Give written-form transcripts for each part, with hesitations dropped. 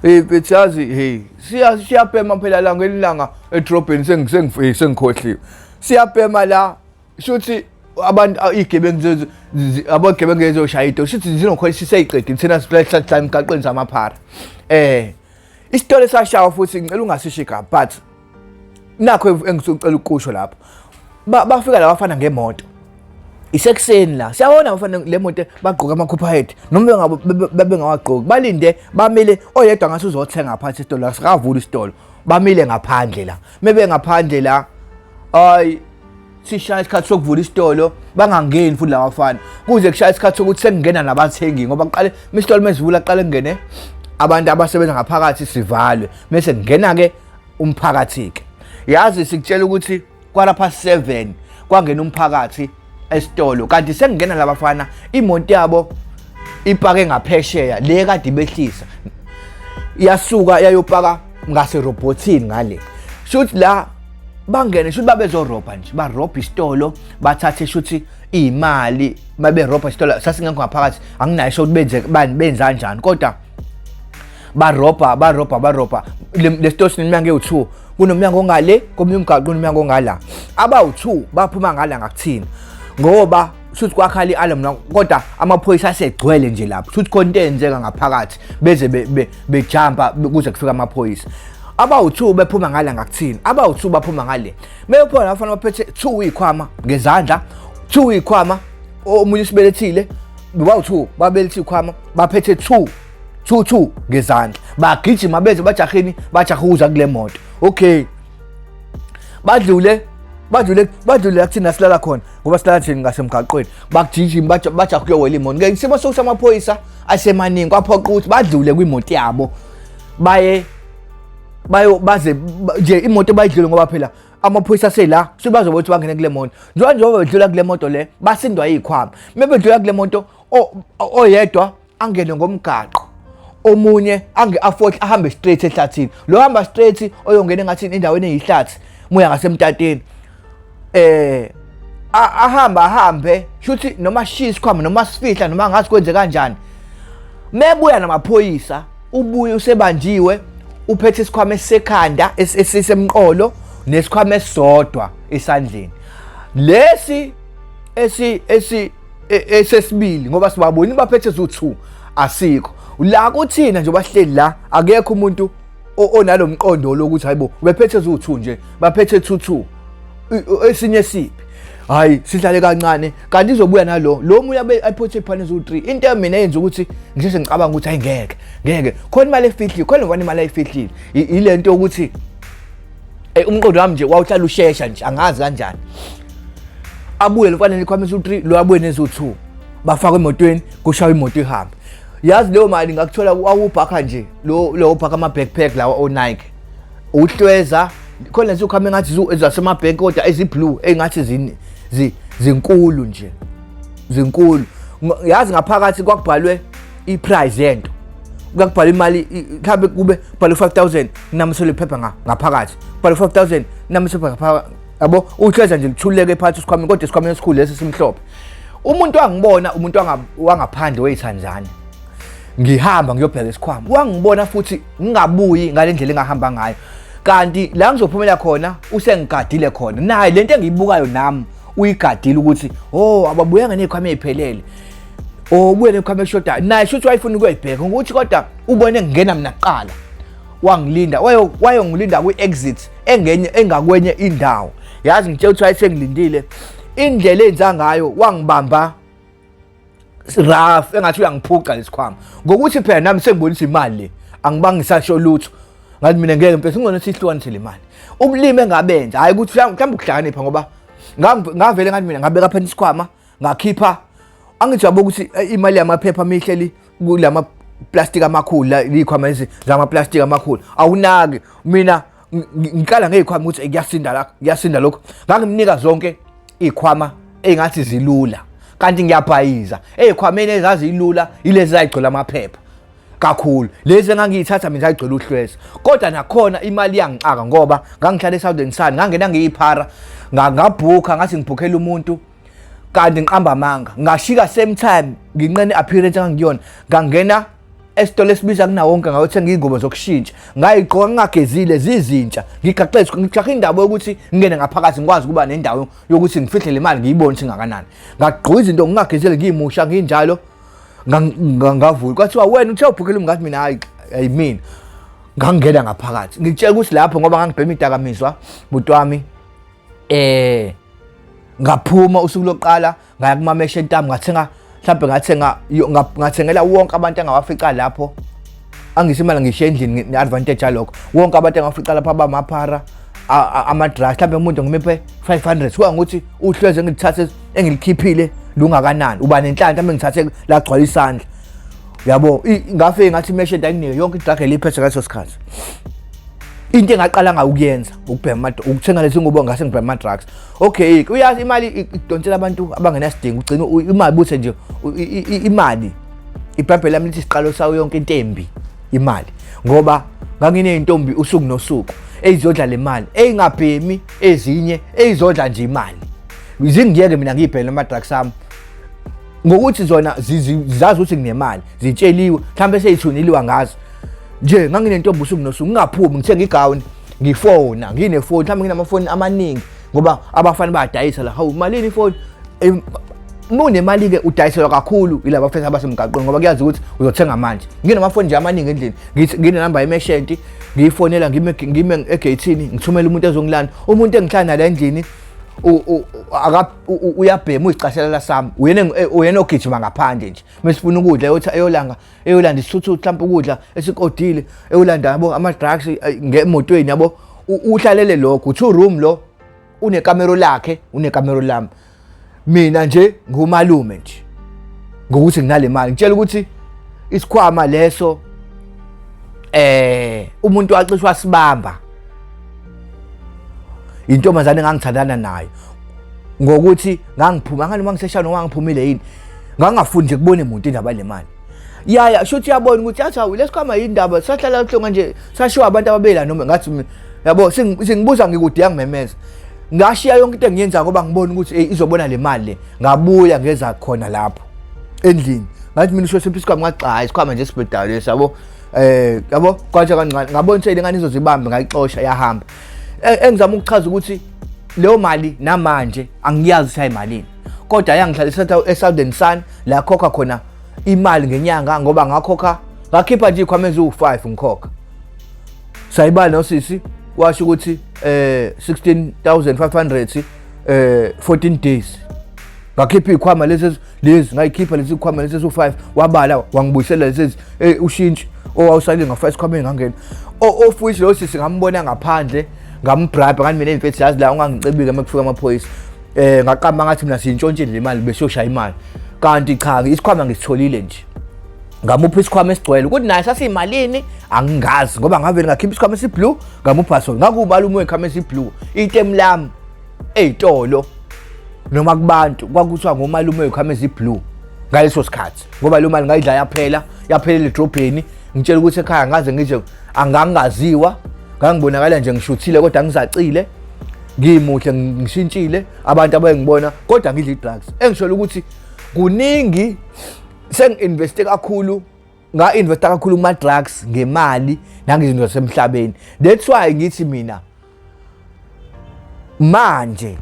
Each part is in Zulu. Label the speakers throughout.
Speaker 1: Hey mfethu, yazi, hey, siyabhema phela la ngelilanga edrobheni, sengikhohliwe. Siyabhema la, shuthi abantu iy'gebengu, abagebengu ezoshaya into, shuthi zinokhona siseyiqedile, thina sihlala emgaqweni samaphara. Isitolo esashawa futhi, ngicela ungasisho igama, but nakho engisucela ukusho lapho. Bafika la bafana ngemoto. Isekuseni la, siyabona abafana le moto, bagqoka ama-cooper hat noma bebengawagqoki, balinde, bamile. Oyedwa ngathi uzothenga phansi esitolo, asikavuli isitolo, bamile ngaphandle la. Mebe ngaphandle la, hayi, sishaya isikhathi sokuvula isitolo, bangangeni futhi laba bafana, kuze kushaya isikhathi sokuthi sekungena nabathengi, ngoba kuqale isitolo mezivula kuqale kungene abantu abasebenza ngaphakathi, sivalwe, bese kungena-ke umphakathi-ke. Yazi, sikutshela ukuthi 7:15 kwangena umphakathi esitolo, kanti sekungena labafana, imoto yabo ipake ngaphesheya le kade behlisa, yasuka yayopaka ngaserobhothini ngale. Shuthi la bangene, shuthi babezorobha nje, barobha isitolo, bathathe shuthi iy'mali. Maberobha isitolo, sasingekho ngaphakathi, anginayo sho ukuthi benze bani, benza kanjani, kodwa barobha, barobha, barobha. Le sitolo sineminyango ewu-2, kunomnyango ongale komunye umgaqo, kunomnyango ongala. Abawu-2 baphuma ngala ngakuthina, ngoba shuthi kwakhala i-alarm, kodwa amaphoyisa asegcwele nje lapho, shuthi khona into eyenzeka ngaphakathi, beze bejampa kuze kufika amaphoyisa. Abawu-2 bephuma ngala ngakuthina, abawu-2 baphuma ngale. Meyophuma labafana baphethe 2 iy'khwama ngezandla, 2 iy'khwama, omunye usibelethile, bawu-2 babelethe iy'khwama, baphethe 2 2 2 ngezandla, bagijima beze bajaheni, bajaha ukuza kule moto. Okay, badlule, badlule, badlule la kuthina silala khona, ngoba silala thina ngasemgaqweni, bagijima bajaha kuyowela imoto. Ngesimo sokuthi amaphoyisa asemaningi, kwaphoqa ukuthi badlule kwimoto yabo, baye bayo baze nje imoto bayidlule, ngoba phela amaphoyisa asela, sebazobona ukuthi bangene kule moto. Njengoba bedlula kule moto le, basindwa iy'khwama. Mebedlula kule moto, oyedwa angene ngomgaqo, omunye ange afohle, ahambe straight ehlathini. Lo hamba straight oyongena engathi endaweni eyihlathi, muya ngasemtateni, ahamba, ahambe, shuthi noma shiya isikhwama noma sifihla noma ngazi kwenze kanjani. Mebuya namaphoyisa, ubuye usebanjiwe, uphethe isikhwama esisekhanda, esisemqolo, nesikhwama esisodwa esandleni lesi esi esi esesibili, ngoba sibaboni baphethe zu2, asikho la kuthina nje bahleli la, akekho umuntu onalomqondo lokuthi hayibo, bephethe zu2 nje, baphethe 22, esinye siphi? Hayi, sihlale kancane, kanti izobuya nalo lo munye abe ayiphethe iphane zu3. Into mina eyenza ukuthi ngisheshe ngicabanga ukuthi hayi, ngeke, ngeke, khona imali efihlile khona, ngibona imali ayifihlile, ile nto yokuthi umqondo wami nje wawuhlala ushesha nje, angazi kanjani. Abuye lo mfana nekhwama esu-3, lo abuye nezu-2, bafakwe emotweni, kushaywa imoto, ihambe. Yazi, leyo mali ngakuthola awubhakha nje lo ubhakha ama-backpack lawa o-Nike, uhlweza khona lezi ukhama engathi ezasemabhenki, kodwa ezi-blue, engathi zinkulu nje, zinkulu. Yazi, ngaphakathi kwakubhalwe i-price yento, kuyakubhala imali, mhlawumbe kube kubhalwe 5000, kunamisele iphepha ngaphakathi, kubhalwe 5000, kunamisele iphepha ngaphakathi, yabo. Uhleza nje lithuleke phansi esikhwameni, kodwa esikhwameni esikhulu lesi simhlophe. Umuntu wangibona, umuntu wangaphandle weyiTanzania, ngihamba ngiyobheka isikhwama, wangibona futhi ngingabuyi ngale ndlela engahamba ngayo, kanti la ngizophumela khona usengigadile khona naye. Lento engiyibukayo nami uyigadile ukuthi oh, ababuyanga ney'khwama ey'phelele, oh, ubuye nekhwama eshodayo naye, shuthi wayefuna ukuyibheka ukuthi, kodwa ubone ngingena mina kuqala, wangilinda, wayongilinda kwi-exit engenye engakwenye indawo. Yazi, ngitshela ukuthi wayesengilindile. Indlela enza ngayo, wangibamba rough, engathi uyangiphuca lesikhwama, ngokuthi phela nami sengibonisa imali le, angibangi ngisasho lutho. Ngathi mina ngeke mfethu, ngcono sihlukanise le mali. Ubulimi engabenza, hayi ukuthi mhlawumbe ukuhlakanipha, ngoba ngavele ngathi mina ngabeka phansi isikhwama, ngakhipha. Angithi yabo ukuthi imali yamaphepha mihleli kulama plastic amakhulu la, izikhwama lezi zama plastic amakhulu, awunaki. Mina ngikala ngezikhwama ukuthi kuyasinda la, kuyasinda lokho. Ngangimnika zonke izikhwama engathi zilula, kanti ngiyabhayiza ezikhwameni ezazilula, ilezi zayigcwele amaphepha kakhulu. Lezi engangiyithatha mina zayigcwele uhlweza. Kodwa nakhona imali iyangixaka, ngoba ngangihlala eSouthern Sun, ngangena ngiyiphara, ngabhukha, ngathi ngibhukhela umuntu, kanti ngiqamba amanga. Ngashika same time, nginqene appearance engangiyona, ngangena. Esitolo esibiza kunawonke ngayothenga iy'ngubo zokushintsha, ngayigqoka ngingagezile, zizintsha, ngigaxe ngijahe indaba yokuthi ngingene ngaphakathi ngikwazi ukuba nendawo yokuthi ngifihle le mali ngiyibone ukuthi ingakanani. Ngagqoka izinto ngingagezile, ngiyimusha nginjalo, ngavula. Kwathiwa wena uthe ubhukhele, ngathi mina hayi, ayimina. Ngangena ngaphakathi, ngikutshela ukuthi lapho ngoba ngangibhema idakamizwa bhuti wami, ngaphuma usuku lokuqala ngaya kumamesha entamo, ngathenga mhlawumbe ngathenga ngathengela wonke abantu engawafica lapho. Angisho imali ngishiye endlini ne-advantage yalokho, wonke abantu engawafica lapho abamaphara ama-drugs, mhlawumbe umuntu ngimiphe 500, kuya ngokuthi uhlweze engilithathe engilikhiphile lungakanani, uba nenhlanhla mhlawumbe ngithathe lagcwala isandla, yabo. Ngafike ngathi imeshenti ayinike yonke i-drug eliphethe ngaleso sikhathi. Into engaqala ngayo ukuyenza ukubhema, ukuthenga lezi ngubo, ngase ngibhema ama-drugs. Okay, uyazi imali idonsela abantu abangenasidingo, ugcina imali buthe nje imali. IBhayibheli lami lithi isiqalo sayo yonke into embi imali, ngoba nganginey'ntombi usuku nosuku eyizodla le mali, ey'ngabhemi, ezinye eyizodla nje imali, zingiyeke mina ngiyibhele ama-drugs ami, ngokuthi zona zizazi ukuthi nginemali, zitsheliwe mhlawumbe seyithuniliwa ngazo nje. Nganginentombi usuku nosuku, ngingaphumi, ngithenga igawuni, ngifona, nginefoni, mhlawumbe nginamafoni amaningi ngoba abafana bayadayisa la. Hawu, malini ifoni? Uma unemali-ke udayiselwa kakhulu yilaba bafethu abasemgaqweni, ngoba kuyazi ukuthi uzothenga manje. Nginamafoni nje amaningi endlini, nginenamba yemeshenti, ngiyifonela ngime egeyithini, ngithumele umuntu ezongilanda. Umuntu engihlala nala endlini uyabhema, uyicashelela sami, uyena ogijima ngaphandle nje mesifuna ukudla, eyolanga eyolanda isithuthu mhlawumbe ukudla esikodile, eyolanda yabo ama-drugs ngemotweni, yabo. Uhlalele lokho two room lo, unekamero lakhe, unekamero lami. Mina nje ngumalume nje ngokuthi nginale mali. Ngitshela ukuthi isikhwama leso, umuntu wacishwa sibamba intombazane engangithandana nayo, ngokuthi ngangiphuma ngani uma ngiseshana, noma ngiphumile yini, ngangingafuni nje kubone muntu indaba le mali. Yaya shuthi yabona ukuthi yathi hawu, lesikhwama yindaba sahlala buhlungu nje, sashiwa abantu ababela noma ngathi mina yabo singibuza ngikude, yangimemeza. Ngashiya yonke into engiyenza ngoba ngibona ukuthi hey, izobona le mali le. Ngabuya ngeza khona lapho endlini, ngathi mina usho siphi isikhwama? Ngathi cha, isikhwama nje sibhedayo lesi, yabo. Yabo, kwathi kancane ngabona ukuthi lengane izozibamba, ngayixosha yahamba. Engizama ukuchaza ukuthi leyo mali namanje angiyazi ukuthi ayimalini, kodwa yangihlalisa e-Southern Sun la khokha khona imali ngenyanga, ngoba ngakhokha, ngakhipha nje iy'khwama eziwu-5 ngikhokha. Sayibala nosisi, washo ukuthi 16,500 14 days. Ngakhipha iy'khwama lezi lezi, ngayikhipha lezi khwama lezi eziwu-5, wabala wangibuyisela lezi ushintshi owawusalile ngafaka esikhwameni, ngangena. Of which lo sisi ngambona ngaphandle, ngambribe, ngathi mina mfethu yazi la ungangicebika uma kufika amaphoyisa. Ngaqamba ngathi mina siyintshontshile le mali, besiyoshaya imali, kanti cha, isikhwama ngisitholile nje. Ngamupha isikhwama esigcwele, ukuthi naye sasiyimalini angingazi, ngoba ngavele ngakhipha isikhwama esiblue ngamupha sona. Ngakumalume wekhama esiblue, itemu lami ey'tolo noma kubantu kwakuthiwa ngomalume wekhama eziblue ngaleso sikhathi, ngoba leyo mali ngayidla yaphela, yaphelela edrobheni. Ngitshela ukuthi ekhaya ngaze ngisho angangaziwa, ngangibonakala nje ngishuthile kodwa ngizacile, ngimuhle, ngishintshile, abantu abayengibona kodwa ngidla i-drugs. Engisholo ukuthi kuningi sengi-investe kakhulu, nga-investa kakhulu kuma-drugs ngemali nangezinto zasemhlabeni. That's why ngithi mina manje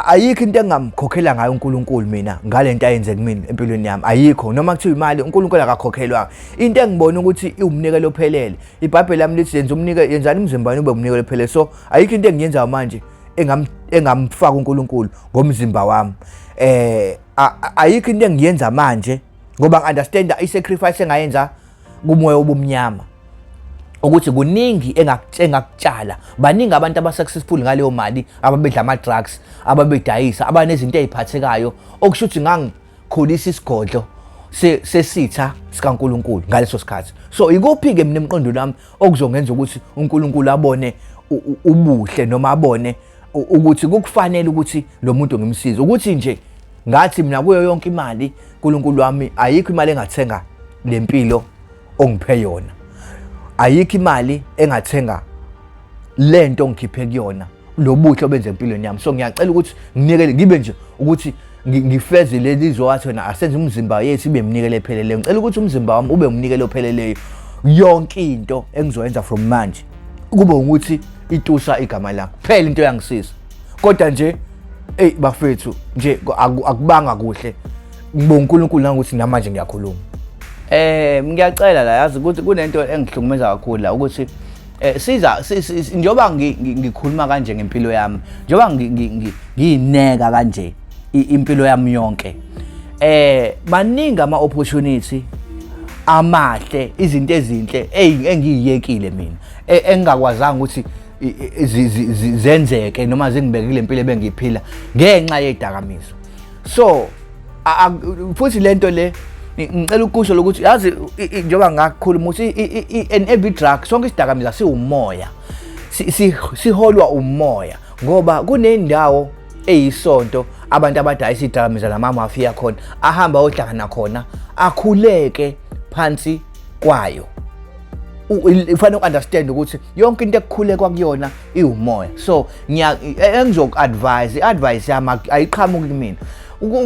Speaker 1: ayikho into engingamkhokhela ngayo uNkulunkulu mina ngale nto ayenze kumina empilweni yami, ayikho. Noma kuthiwa imali, uNkulunkulu akakhokhelwanga. Into engibona ukuthi iwumnikelo ophelele, iBhayibheli lami lithi yenza umnikelo, yenzani umzimba wenu ube umnikelo ophelele. So ayikho into engiyenzayo manje engamfaka uNkulunkulu ngomzimba wami. Ayikho into engiyenza manje, ngoba ngi-understand i-sacrifice engayenza kumoya obumnyama, ukuthi kuningi engakutshala. Baningi abantu aba-successful ngaleyo mali, ababedla ama-drugs, ababedayisa, abanezinto ey'phathekayo, okusho ukuthi ngangikhulisa isigodlo sesitha sikaNkulunkulu ngaleso sikhathi. So ikuphi-ke mina emqondweni wami okuzongenza ukuthi uNkulunkulu abone ubuhle noma abone ukuthi kukufanele ukuthi lo muntu ngimsize? Ukuthi nje ngathi mina kuyo yonke imali, uNkulunkulu wami, ayikho imali engathenga lempilo ongiphe yona, ayikho imali engathenga lento ongikhiphe kuyona, lo buhle obenze empilweni yami. So ngiyacela ukuthi nginikele ngibe nje ukuthi Ngifeze leli zwi wathi wena asenze umzimba yethu ibe umnikelo epheleleyo. Ngicela ukuthi umzimba wami ube umnikelo opheleleyo. Yonke into engizoyenza from manje kube ukuthi itusa igama lakho. Phela into yangisiza. Kodwa nje ey bafethu nje akubanga kuhle. Ngibonga uNkulunkulu nangokuthi namanje ngiyakhuluma.
Speaker 2: Ngiyacela la, yazi ukuthi kunento engihlukumeza kakhulu la, ukuthi siza njengoba ngikhuluma kanje ngempilo yami, njengoba ngiyineka kanje impilo yami yonke, maningi ama opportunity amahle, izinto ezinhle engiyiyekile mina, engingakwazanga ukuthi zenzeke noma zingibeke kule mpilo ebengiyiphila ngenxa yedakamizwa. So futhi lento le ngicela ukusho lokuthi, yazi, njengoba ngakukhuluma ukuthi in every drug, sonke isidakamizwa siwumoya, siholwa umoya, ngoba kunendawo eyisonto abantu abadayisa idakamizwa namamafiya khona ahamba ohlangana khona, akhuleke phansi kwayo. Ufanele uku-understand ukuthi yonke into ekukhulekwa kuyona iwumoya. So engizoku-advise, i-advice yami ayiqhamuki kumina.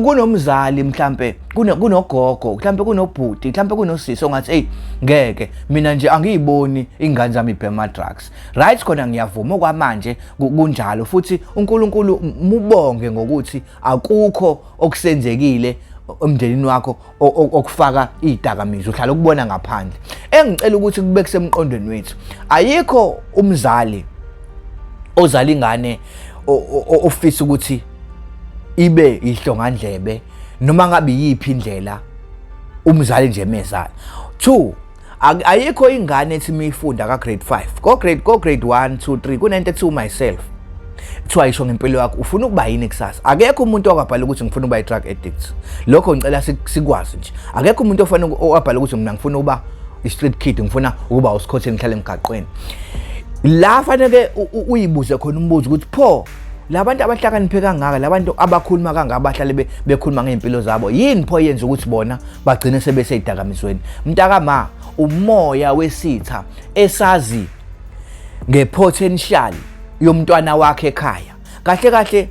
Speaker 2: Kunomzali mhlambe, kunogogo mhlambe, kunobhuti mhlambe, kunosisi ongathi, "Hey, ngeke, mina nje angiyiboni ingane zami ibhema drugs." Right, khona ngiyavuma, okwamanje kunjalo, futhi uNkulunkulu mubonge ngokuthi akukho okusenzekile emndenini wakho okufaka idakamizwa, uhlala ukubona ngaphandle. Engicela ukuthi kube kusemqondweni wethu, ayikho umzali ozala ingane ofisa ukuthi ibe ihlongandlebe noma ngabe yiphi indlela umzali nje mezala. Two, ayikho ingane ethi miyifunda ka grade 5, ko grade 1, 2, 3, kunento ethi myself, kuthiwa isho ngempilo yakho, ufuna ukuba yini kusasa. Akekho umuntu owabhala ukuthi ngifuna ukuba i-drug addict. Lokho ngicela sikwazi nje, akekho umuntu ofanele owabhala ukuthi mina ngifuna ukuba i-street kid, ngifuna ukuba usikhotheni, ngihlale emgaqweni. La fanele uyibuze khona umbuzo ukuthi pho labantu abahlakaniphe kangaka, labantu abakhuluma kangaka, abahlale bekhuluma ngey'mpilo zabo, yini pho yenza ukuthi bona bagcine sebesey'dakamizweni? Mntakama, umoya wesitha esazi ngepotential yomntwana wakhe ekhaya. Kahle kahle,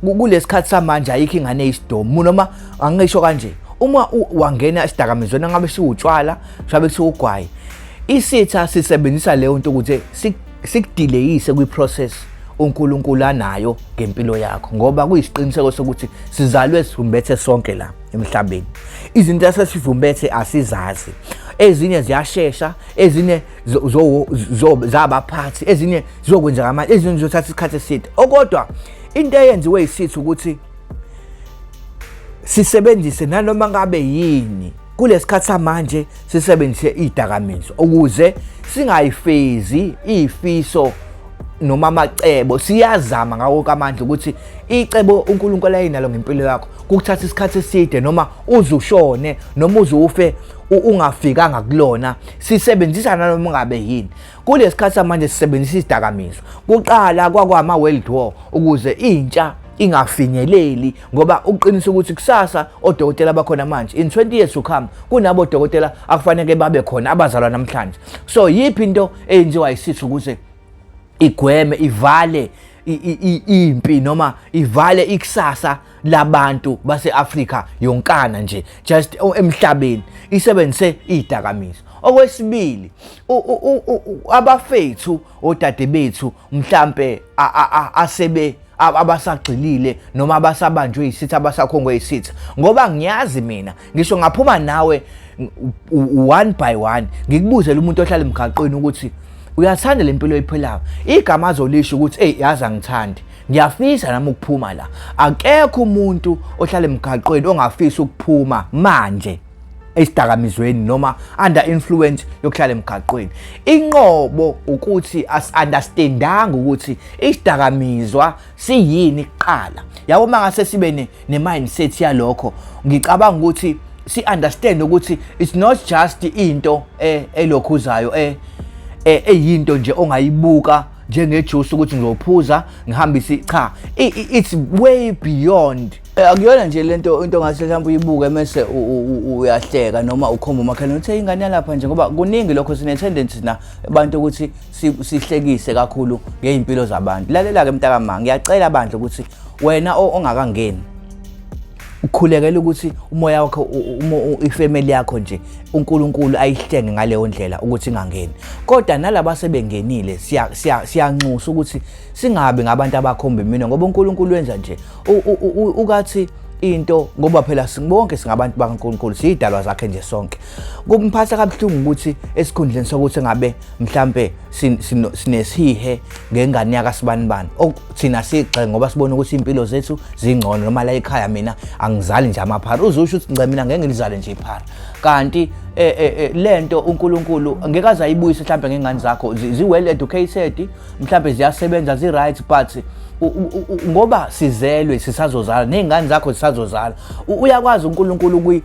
Speaker 2: kulesikhathi samanje ayikho ingane eyisidomu, noma angisho kanje, uma wangena esidakamizweni, ngabe siwutshwala, shabe siwugwayi, isitha sisebenzisa leyo nto ukuthi sikudelayise kwi-process uNkulunkulu anayo ngempilo yakho, ngoba kuyisiqiniseko sokuthi sizalwe sivumbethe sonke la emhlabeni. Izinto esesivumbethe asizazi, ezinye ziyashesha, ezinye zabaphathi, ezinye zizokwenzeka manje, ezinye zizothatha isikhathi eside. Okodwa into eyenziwe yisitha ukuthi sisebenzise nanoma ngabe yini kulesikhathi samanje, sisebenzise idakamizwa ukuze singayifezi izifiso noma amacebo. Siyazama ngawo kamandla ukuthi icebo uNkulunkulu ayinalo ngempilo yakho kukuthatha isikhathi eside, noma uze ushone, noma uze ufe ungafikanga kulona. Sisebenzisa nanoma ngabe yini kulesikhathi samanje, sisebenzisa izidakamizwa. Kuqala kwakwama World War ukuze intsha ingafinyeleli, ngoba uqinisa ukuthi kusasa odokotela bakhona manje, in 20 years to come kunabo odokotela akufanele babe khona abazalwa namhlanje. So yiphi into eyenziwa isitha ukuze igweme, ivale impi noma ivale ikusasa labantu base-Afrika yonkana nje, just emhlabeni? Isebenzise idakamizwa. Okwesibili, abafethu, odade bethu mhlambe asebe abasagxilile noma abasabanjwe yisitha, abasakhongwe yisitha, ngoba ngiyazi mina, ngisho ngaphuma nawe one by one, ngikubuzele umuntu ohlala emgaqweni ukuthi uyathanda le mpilo oyiphilayo, igama azolisho ukuthi, "Hey, yazi angithandi, ngiyafisa nami ukuphuma la." Akekho umuntu ohlala emgaqweni ongafisa ukuphuma manje esidakamizweni noma under influence yokuhlala emgaqweni. Inqobo ukuthi asi-understandanga ukuthi isidakamizwa siyini kuqala, yabo. Mangase sibe ne-mindset yalokho, ngicabanga ukuthi si-understand ukuthi it's not just into elokhuzayo, eyinto nje ongayibuka njengejuice ukuthi ngizophuza ngihambise. Cha, it's way beyond. Akuyona nje lento into ngathi mhlawumbe uyibuke mase uyahleka noma ukhomba umakhelwane uthi ingane yalapha nje, ngoba kuningi lokho. Sine tendency na abantu ukuthi sihlekise kakhulu ngey'mpilo zabantu. Lalela-ke mntakama, ngiyacela bandla ukuthi wena ongakangeni
Speaker 1: Ukhulekela ukuthi umoya wakho, ifamily yakho nje, uNkulunkulu ayihlenge ngaleyo ndlela ukuthi ingangeni. Kodwa nalaba sebengenile, siyanxusa ukuthi singabi ngabantu abakhomba iminwe, ngoba uNkulunkulu wenza nje ukathi into, ngoba phela bonke singabantu bakaNkulunkulu, siyidalwa zakhe nje sonke. Kumphatha kabuhlungu ukuthi esikhundleni sokuthi ngabe mhlambe sinesihe ngengane yakasibanibani, thina sigxe ngoba sibona ukuthi impilo zethu zingcono, noma la ekhaya mina angizali nje amaphara, uzusho ukuthi ngce mina ngeke ngilizale nje iphara, kanti lento uNkulunkulu ngeke aze ayibuyise. Mhlambe ngengane zakho zi well educated, mhlambe ziyasebenza, zi right, but ngoba sizelwe sisazozala, nezingane zakho zisazozala, uyakwazi uNkulunkulu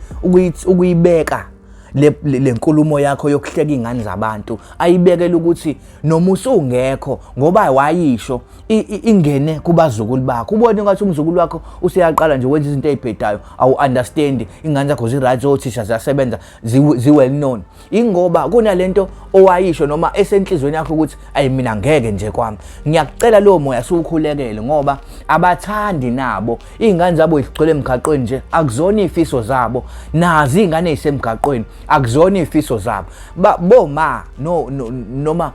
Speaker 1: ukuyibeka le nkulumo yakho yokuhleka ingane zabantu, ayibekele ukuthi noma usungekho, ngoba wayisho, ingene kubazukulu bakho. Ubone ngathi umzukulu wakho useyaqala nje wenza izinto ezibhedayo, awu-understand, ingane zakho zi-right, othisha ziyasebenza, zi-well known, ingoba kunalento owayisho noma esenhlizweni yakho ukuthi ayi, mina ngeke nje kwami. Ngiyakucela, lowo moya siwukhulekele, ngoba abathandi nabo iy'ngane zabo zigcwele emgaqweni nje, akuzona iy'fiso zabo. Nazi iy'ngane ey'semgaqweni, akuzona iy'fiso zabo. Boma no, no, noma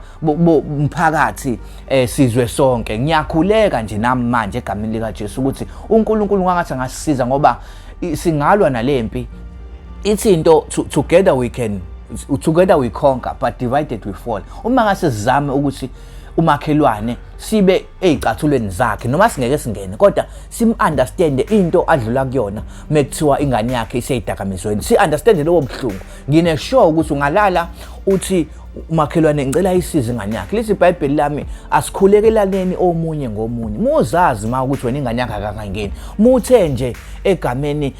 Speaker 1: mphakathi, sizwe sonke, ngiyakhuleka nje nami manje egameni lika Jesu ukuthi uNkulunkulu ngangathi angasisiza, ngoba singalwa nalempi. Ithi into, together we can, together we conquer, but divided we fall. Uma ngase sizame ukuthi umakhelwane sibe ey'cathulweni zakhe, noma singeke singene, kodwa sim-understande into adlula kuyona mekuthiwa ingane yakhe iseyidakamizweni, si-understande lobo buhlungu. Ngine-sure ukuthi ungalala uthi umakhelwane ngicela isize ingane yakhe. Lithi iBhayibheli lami, asikhulekelaneni omunye ngomunye. Muzazi ma ukuthi wena ingane yakhe akakangeni, muthe nje egameni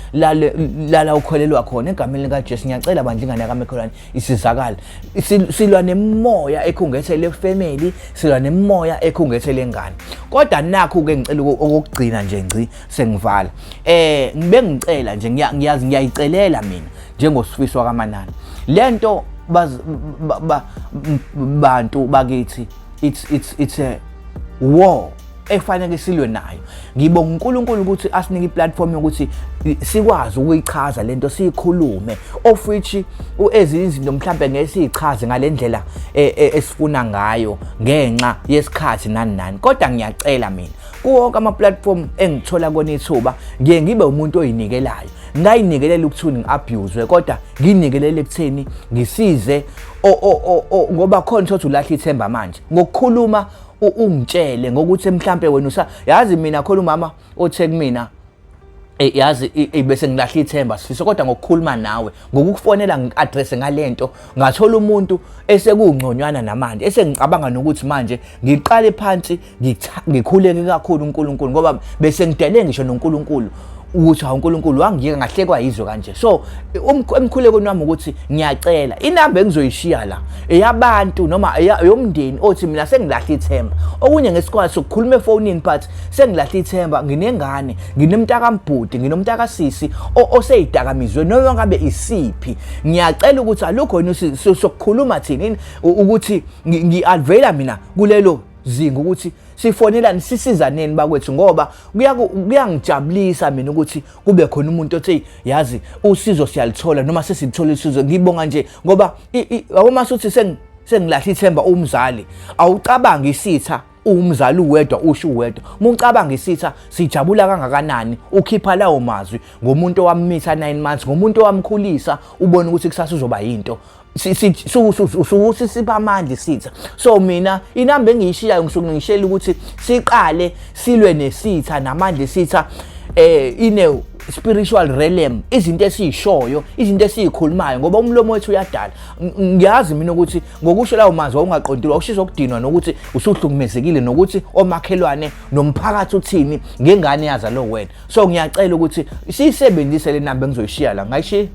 Speaker 1: lala ukholelwa khona, egameni likaJesu ngiyacela bandla ingane yakamakhelwane isizakale. Silwa nemimoya ekhungethe le family, silwa nemimoya ekhungethe lengane. Kodwa nakho ke ngicela okokugcina nje ngci sengivala, ngibe ngicela nje, ngiyazi ngiyayicelela mina njengoSifiso kaManana lento, bantu bakithi, it's a war efanele silwe nayo. Ngibonga uNkulunkulu ukuthi asinike iplatform yokuthi sikwazi ukuyichaza lento, siyikhulume, of which ezinye izinto mhlambe ngeke siyichaze ngalendlela esifuna ngayo ngenxa yesikhathi nani nani. Kodwa ngiyacela mina, kuwo wonke ama-platform engithola kona ithuba, ngiye ngibe umuntu oyinikelayo, ngayinikelela ukuthini ngi-abuse, kodwa nginikelele ekutheni ngisize, ngoba khona thothi ulahla ithemba manje ngokukhuluma, ungitshele ngokuthi mhlambe wena usa yazi mina khona umama othe kumina, yazi bese ngilahla ithemba Sifiso, kodwa ngokukhuluma nawe, ngokukufonela, ngi-address ngalento, ngathola umuntu esekungconywana namanje, esengicabanga nokuthi manje ngiqale phansi ngikhuleke kakhulu uNkulunkulu, ngoba bese ngidele ngisho noNkulunkulu ukuthi hawu, uNkulunkulu wangiyeka ngahlekwa yizwe kanje. So emkhulekweni wami ukuthi ngiyacela, inamba engizoyishiya la eyabantu noma eyomndeni othi mina sengilahla ithemba, okunye ngesikwazi sokukhuluma efonini, but sengilahla ithemba, nginengane, nginomntakambhuti, nginomntakasisi oseyidakamizwe noma ngabe isiphi, ngiyacela ukuthi alukho yini sokukhuluma thina ukuthi ngi-advela mina kulelo zinga ukuthi sifonelane, sisizaneni bakwethu, ngoba kuyangijabulisa mina ukuthi kube khona umuntu othi yazi usizo siyalithola noma sesilithola usizo. Ngibonga nje ngoba yabo masuthi sengilahla ithemba, umzali awucabangi isitha, umzali uwedwa, usho uwedwa, uma ucabanga isitha sijabula kangakanani ukhipha lawo mazwi ngomuntu owammitha 9 months, ngomuntu owamkhulisa, ubone ukuthi kusasa uzoba yinto, usuke sipha amandla isitha. So mina inamba engiyishiyayo, ngisuke ngishela ukuthi siqale silwe nesitha namandla esitha ine spiritual realm, izinto esiyishoyo, izinto esiyikhulumayo, ngoba umlomo wethu uyadala. Ngiyazi mina ukuthi ngokusho lawo mazwi wawungaqondile, wawushiswa ukudinwa nokuthi usuhlukumezekile nokuthi omakhelwane nomphakathi uthini ngengane yazalo wena. So ngiyacela ukuthi siyisebenzise le namba engizoyishiya la, ngayishiya.